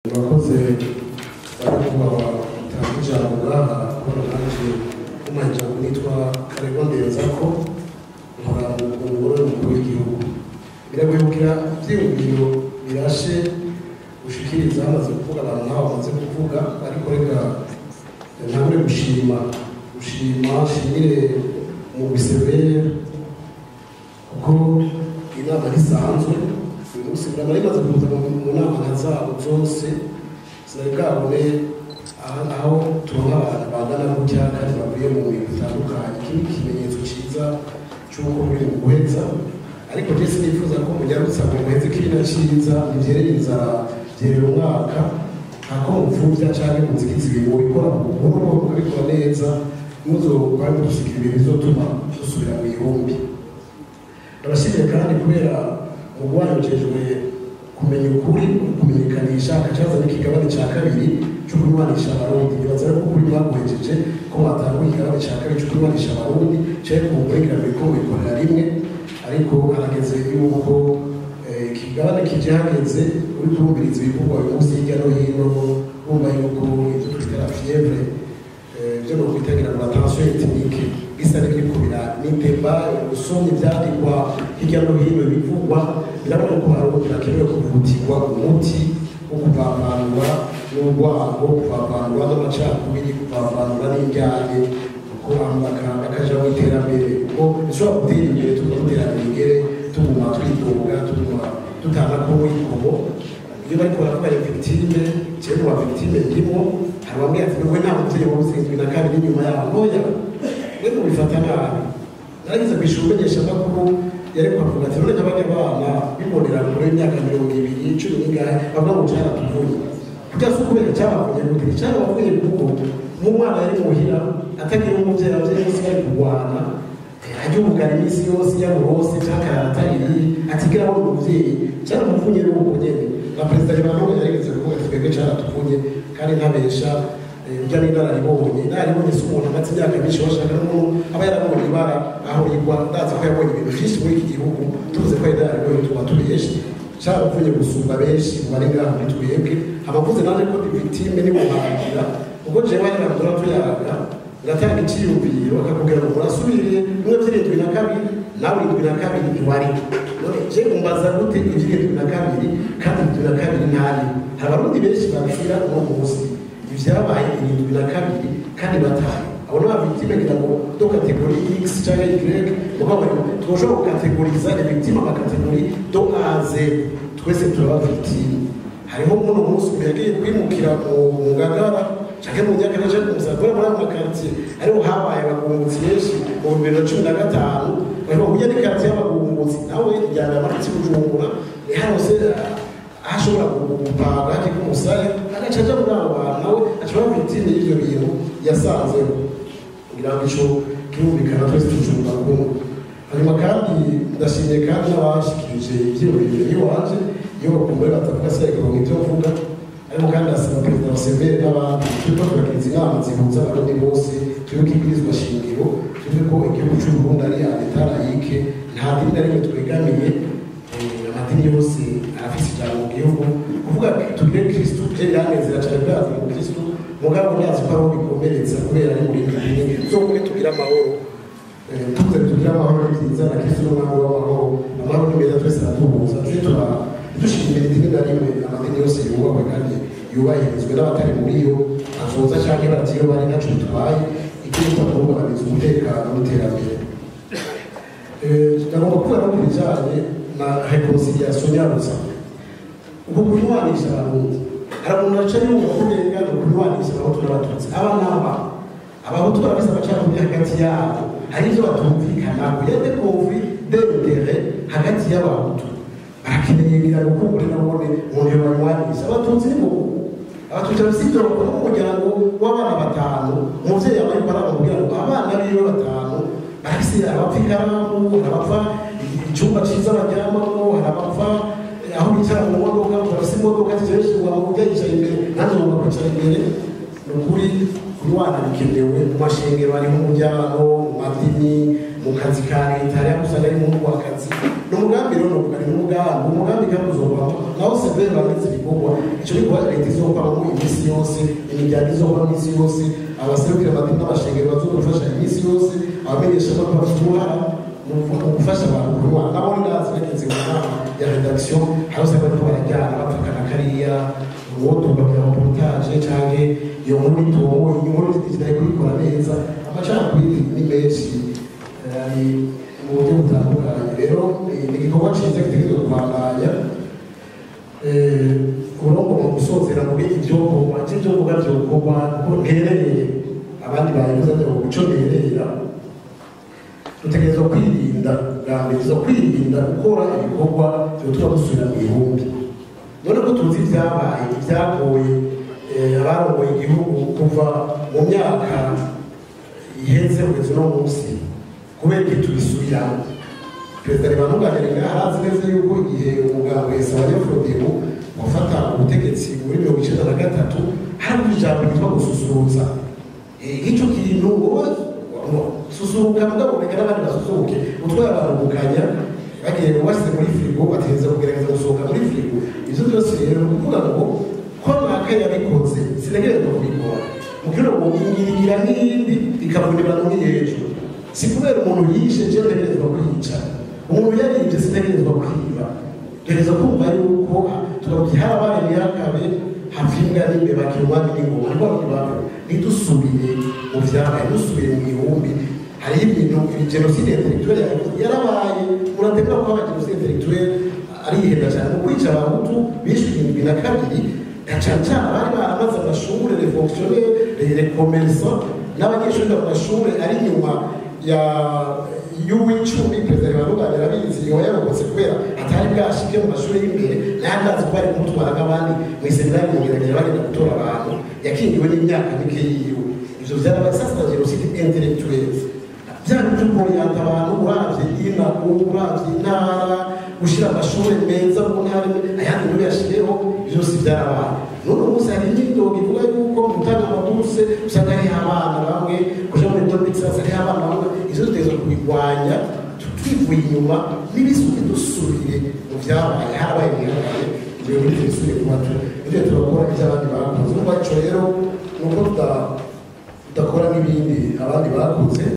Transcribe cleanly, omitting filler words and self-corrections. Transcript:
Murakoze banyakubahwa mutanga ijambo ngaha kubona nanje umuha ijambo. Nitwa Karegwa Ndenzako, nkora mu ngoro y'umukuru w'igihugu. Biragoye kugira ivyiyumviro birashe ushikiriza hamaze kuvuga abantu nk'abo bamaze kuvuga, ariko reka ntangure gushima nshimire umugwi CVR kuko inama ntisanzwe uyu munsi. Nari maze kuza mu nama nka zabo zose, sinari bwabone aho turonka abantu bangana gutya kandi bavuye mu bintu bitandukanye. Iki ni ikimenyetso ciza c'uko muri mu guheza, ariko je sinifuza ko munyarutsa ngo muheze. Kiri na ciza ntivyerera inzara, vyerera umwaka. Ntako mupfuvya canke muzigiza ibintu, mubikora buhoro mukabikora neza, muzokora mudusigira ibintu bizotuma dusubira mu ihumbi. Ndabashimiye kandi kubera umugwi ujejwe kumenya ukuri, kumenyekanisha, akacaza n'ikigabane ca kabiri cyo kunywanisha Abarundi. Nibaza rero ko ukuri mwaguhejeje, ko mwatanguye ikigabane ca kabiri cyo kunywanisha Abarundi, canke kuwukurikira muriko mubikorera rimwe, ariko harageze yuko ikigabane kije hageze. Uri kurumviriza ibivugwa uyu munsi hirya no hino, wumva yuko ibyo twita la fièvre, ibyo nokwita ngira ngo la tension ethnique, bisa n'ibiriko n'iteba. Usomye ivyandikwa hirya no hino, ibivugwa, birabona ko Abarundi bakenewe kuvutirwa umuti wo kuvavanura n'urwango, kuvavanura n'amacakubiri, kuvavanura n'indyane, kuko abantu bakaja mu iterambere, kuko dushobora gutera imbere tuguma dutera ingere, tuguma twidoga, tuguma dutana ko wikobo. Iyo bariko baravuga les victimes, jewe mu ba victimes ndimwo. Hari bamwe ati: "We nta muvyeyi wabuze 72 n'inyuma yaho." Oya, mwe mubifata nabi. Narageze kwishura umenyeshamakuru yariko avuga ati: "None nk'abajya bana bibonera kure y'imyaka 20, cumi n'ingahe, bavuga ngo caratuvunye." Kurya si ukubera cyabavunye gute? Cyarabavunye kuko nk'umwana yari muhira atagira umuvyeyi, abavyeyi bose bari kurwana, ajya ubugari iminsi yose yaburose canke arataririye, atigera abona umuvyeyi, cyaramuvunye n'uko nyene. Na perezida Ntibantunganya yarigeze kuvuga ati: "Twebwe caratuvunye." Kandi ntabesha, urya n'inararibonye, inararibonye si umuntu amaze imyaka myinshi, washaka n'umuntu aba yarabonye ibara aho rigwa. Ndazi ko yabonye ibintu vyinshi muri iki gihugu. Tuvuze ko ari inararibonye, tuba tubeshe. Caravunye gusumba benshi mu bari ngaha muri twebwe. Abavuze nanje ko ndi victime nibuhangira, kuko jewe ari nabwo tuyaga, ngatanga iciyumviro, akakubwira ngo murasubiriye bimwe vy'72, nawe 72 ntiwari. None je umbaza gute ivy' 72 kandi 72 ntari? Hari Abarundi benshi babisira uno munsi ivyabaye 72 kandi batari. Abo ni victime ngira ngo de catégorie X canke Y, mugabo twoshobora gukategoriza les victimes ama catégories de A à Z. Twese turaba victime. Hariho muno munsi umuntu yagiye kwimukira mu Ngagara canke mu Nyakare canke mu Musaga, muri ayo ma quartiers ariho habaye abagumutsi benshi mu 2015. Bariho burya ni quartier y'abagumutsi, nawe ijyana amanutse i Bujumbura ntiharose aho ashobora gupanga hakika umusaya, agaca aja muri abo bantu, nawe aca aba victime y'ivyo bintu yasanzeho. Kugira ngo ico kirumvikana, twese tucumva kumwe. Hanyuma kandi ndashimye kandi n'abashikirije ivyiyumviro iwanje, iyo bakumbure batavuga se kuronka ivyo mvuga. Ariko kandi ndasaba perezida wa CVR n'abandi, turiko turagiriza inama zihuza Abarundi bose, twibuke ibwirizwa shingiro, twibuke ko igihugu c'u Burundi ari État laïque, nta dini na rimwe twegamiye. Amadini yose arafise ijambo mu gihugu. Kuvuga tugire Kristu, je biranezera cane bwazi mu Kristu, mugabo ndazi ko ariho bikomeretsa kubera ari muri dini zokuge. Tugire amahoro. Tuvuze tugire amahoro ni byiza, na Kristu n'umwami w'amahoro. Amahoro ni meza, twese aratuhuza. Tuje tura dushira imbere idini na rimwe, amadini yose yubahwe kandi yubahirizwe, n'abatari muri yo azoza canke batiyo bari, ntaco bitwaye. Igihugu guhungabaniza umutekano n'iterambere. Ndagomba kuvuga no ku bijanye na réconciliation nyarusa, uku kunywanisha Abarundi. Hari umuntu aca yumva ko umenga ni ukunywanisha Abahutu n'Abatutsi. Aba n'aba Abahutu barafise amacakubiri hagati yabo, hari ivyo batumvikanako, y a des conflits d'intérêt hagati y'Abahutu, barakeneye ngira ngo kumbure nabone umuntu yobanywanisha. Abatutsi ni muku, Abatutsi bafise ivyo bakora mu muryango w'abana batanu, umuvyeyi aba ariko araba kugira ngo abana biwe batanu barafise, abapfa ikaramu, hari abapfa icyumba ciza baryamamo, hari abapfa aho bicara mu modoka, barafise imodoka zikenshi, ngo umuvyeyi yicaye imbere, nanjye ngomba kwicara imbere. Ni ukuri kunywana bikenewe mu mashengero, ari mu muryango, mu madini. mu kazi ka leta, hariho usanga ari mu akazi. Ni umugambi rero, novuga ni umugambi, umugambi kandi uzokwama naho severe bameze ibikorwa. Ico gikorwa leta izokwamamo iminsi yose, imiryango izokwamo iminsi yose, abaserukira amadini n'amashengero bazodufasha iminsi yose, abamenyeshamakuru bafite uruhara mu gufasha abantu kunywa. Nabo ndazi bageze mu nama ya rédaction, hari usanga bariko barajyana bapfakana kariya uwo tubabwira reportage canke iyo nkuru itongo, inkuru zitari kuyikora neza. Amacakubiri ni menshi ari mu buryo butandukanye. Rero ni igikorwa ciza gitegerezwa kubandanya. Urongo mu gusozera muri ivyokorwa c'ivyokorwa vyokorwa, kuko nterereye abandi bayivuze ngo ico nterera, dutegerezwa kwirinda bwa mbere, tuza kwirinda gukora ibikorwa vyotuma dusubira mu ihumbi. None ko tuzi ibyabaye, ibyagoye abarongoye igihugu kuva mu myaka iheze kugeza uno munsi, kubera ko tubisubiramo? Perezida Ntibantunganya arazi neza yuko igihe umugabo wese Abanyafrodebu wafata ubutegetsi muri 93, hari ijambo ryitwa gususurutsa. Icyo kintu wowe susuruka, mugabo reka n'abandi basusuruke. Utwaye abantu gukanya bagiye bashyize muri firigo, bategereza kugerageza gusohoka muri firigo. Ibyo byose rero ni ukuvuga ngo ko naka yabikoze sinagerageza kubikora mu kirundi ngo ingirigira n'iyindi ikavunira nk'iy'ejo. Si kubera umuntu yishe je ntegerezwa kwica, umuntu yaribye sinagerezwa kwiba. Gereza kumva yuko tukavuga harabaye ntihakabe hapfa imbwa n'imbeba kirwanya n'ingoma, ariko abantu ntidusubire mu vyabaye, ntidusubire mu ihumbi. Hariho ibintu jenoside intellectuelle yarabaye, muratemera ko haba jenoside intellectuelle, arihenda cyane mu kwica abahutu bishwe 72, na cane cane abari baramaze amashure, les fonctionnaires, les commerçants n'abanyeshuri mu mashure ari inyuma ya y'uw'icumi. Perezida Ntibantunganya arabizi, yoba yarokotse kubera atari bwashike mu mashuri y'imbere, nayo ndazi ko bari kumutwara nk'abandi mu iseminari mu Ngeragere bagenda gutora abantu, yakingiwe n'imyaka mike yiwe. Ivyo vyarabaye, ça c'est jenoside intellectuelle. Bya bintu byo kurienta abantu uravye ina, uravye intara, gushira amashuri meza mu ntara imwe ayandi muri yashireho, byose byarabaye. None umunsi hari imyidogo ivuga yuko mu gutanga amaburse usanga hariho abana bamwe kuja muri école d'excellence, hariho abana bamwe. Ivyo dutegerezwa kubirwanya twivuye inyuma, n'ibisuke dusubire mu vyabaye. Harabaye ntihakabe, ibyo bintu ntibisubire kuba. Ibyo turakora ibyo abandi bakoze. Urumva ico rero ni uko tudakora n'ibindi abandi bakoze.